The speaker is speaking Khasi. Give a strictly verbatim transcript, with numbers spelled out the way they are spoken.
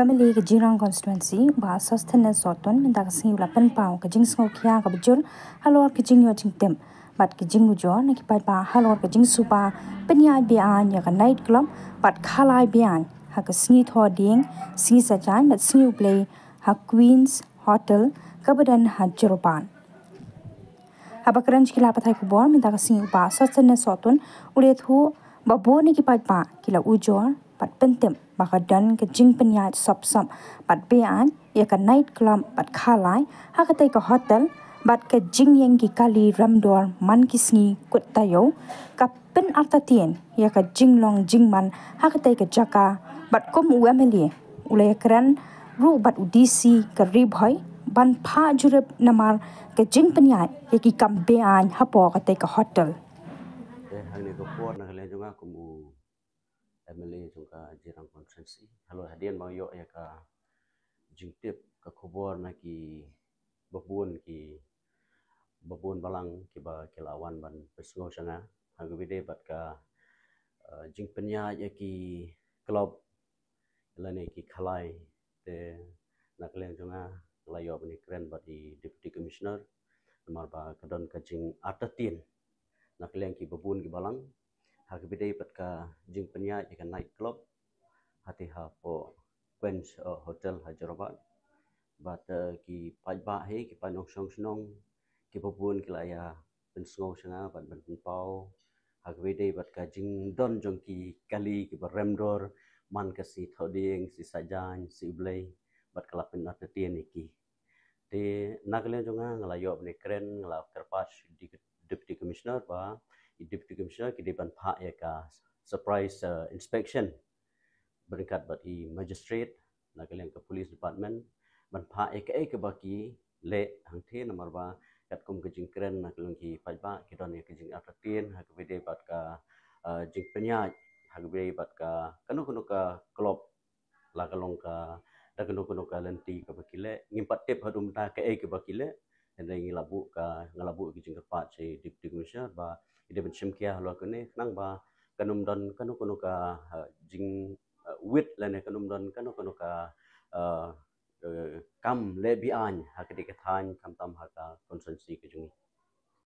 Ka M L A ka Jirang Constituency, Bah Sosthenes Sohtun, mynta ka sngi u la pynpaw ka jingsngewkhia kaba jur halor ka jingïoh jingtip bad ka jingujor na ki paidbah halor ka jingsuba pynïaid be-aiñ ïa ka night club bad khalai be-aiñ ha ka sngi Thohdieng, sngi Saitjaiñ bad sngi U Blei ha Queen's Hotel kaba don ha Jorabat. Haba kren sha ki lad pathai khubor mynta ka sngi, u Bah Sosthenes Sohtun u la ïathuh ba bun na ki paidbah ki la ujor bad pyntip ba ka don ka jingpynïaid sop sop bad be-aiñ ïa ka night club bad khalai ha katei ka hotel bad ka jingïeng ki kali remdor man ki sngi kut taïew ka pynartatien ïa ka jinglong jingman ha katei ka jaka bad kum u M L A u la ïakren ruh bad u D C ka Ri Bhoi ban phah jurip namar ka jingpynïaid ïa ki kam be-aiñ hapoh katei ka hotel. Te hangne ka por na ka liang jong nga kum u M L A jong ka Jirang Constituency, halor hadien ba nga ïoh ïa ka jingtip ka khubor na ki babun ki babun balang kiba ki la wan ban pynsngew sha nga ha kaba ïadei bad ka uh, jingpynïaid ïa ki club lane ki khalai. Te na ka liang jong nga la ïoh ban ïakren bad i Deputy Commissioner namar ba ka don ka jingartatien na ka liang ki babun ki balang ha kaba ïadei bad ka jingpynïaid ïa ka night club hati hapoh Queen's uh, Hotel ha Jorabat. Bad uh, ki paidbah hi, ki paid nongshong shnong, ki babun ki la ïa pynsngew sha nga bad ban pynpaw ha kaba ïadei bad ka jingdon jong ki kali kiba remdor man ka sngi Thohdieng, sngi Saitjaiñ, sngi U Blei bad ka la pynartatien ïa ki. Te na ka liang jong nga nga la ïoh ban ïakren, nga la kyrpad sha i Deputy Commissioner ba i Deputy Commissioner ki dei ban phah ïa ka surprise uh, inspection ryngkat bad i magistrate na ka liang ka police department ban phah ïa kaei kaba ki leh hangthie namar ba katkum ka jingkren na ka liang ki paidbah ki don ïa ka jingartatien ha kaba ïadei bad ka uh, jingpynïaid ha kaba ïadei bad ka kano kano ka club la ka long ka da kano kano ka lynti kaba ki leh. Ngim pat tip haduh mynta kaei kaba ki leh. Hynrei ngi la buh ka, nga la buh ka jingkyrpad sha i Deputy Commissioner ba i dei ban shim khia halor kane khnang ba kan ym don kano kano ka uh, jing uh, wit lane kan ym don kano kano ka uh, uh, kam leh be-aiñ ha katei ka thaiñ khamtam ha ka constituency ka jong ngi.